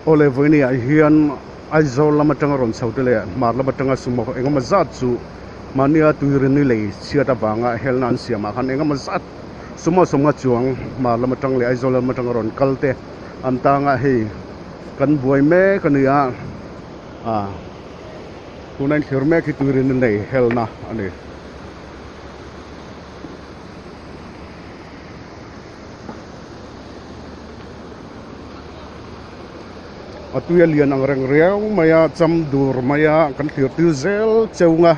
Awle vawiini ah hian Aizawl lam atanga rawn chho te leh Hmar lam atanga sumo engemaw zat chu mahnia tuirini lei chhiat avanga helna an siamah khan engemaw zat sumo sawmnga chuang Hmar lam atang leh Aizawl lam atanga rawn kal te an tang a hei kan buai mek a ni a ah tuna inthlir mek hi tuirini lei helna a ni. A tui a lian ang reng riau mai a cham dur mai a kan thlir tir zel cheu nga.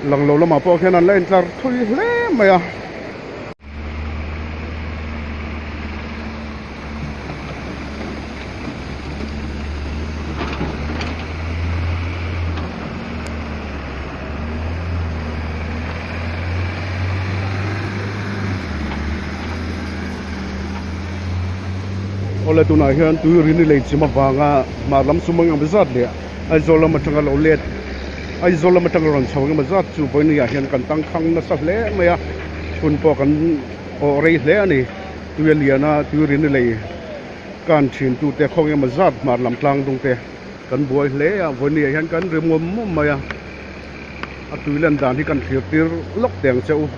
Lang lo lamah pawh khian an la intlar thui hle mai a. Awle tunah hian tui rini lei chim avanga hmar lam sum eng emaw zat leh Aizawl lam atanga lo let Aizawl lam atanga rawn chho eng emaw zat chu vawinia hian kan tangkhang nasa hle mai a hun pawh kan awh rei hle a ni tui a lian a tui rini lei kan thin tute khaw eng emaw zat hmar lam tlang dung te kan buai hle a vawinia hian kan ri muam muam mai a a tui lan dan hi kan thlir tir lawk teh ang che u.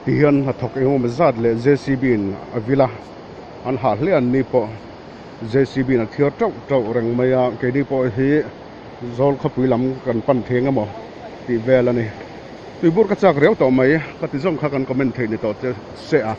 Ti hian hnathawk eng emaw zat leh JCB in a vil a an hah hle an ni pawh JCB in a thiar teuh teuh reng mai a keini pawh hi zawl khawpui lam kan pan thei eng emaw tih vel a ni. Tuibur ka chak riau tawh mai ka ti zawng kha kan comment theih ni tawh che se a.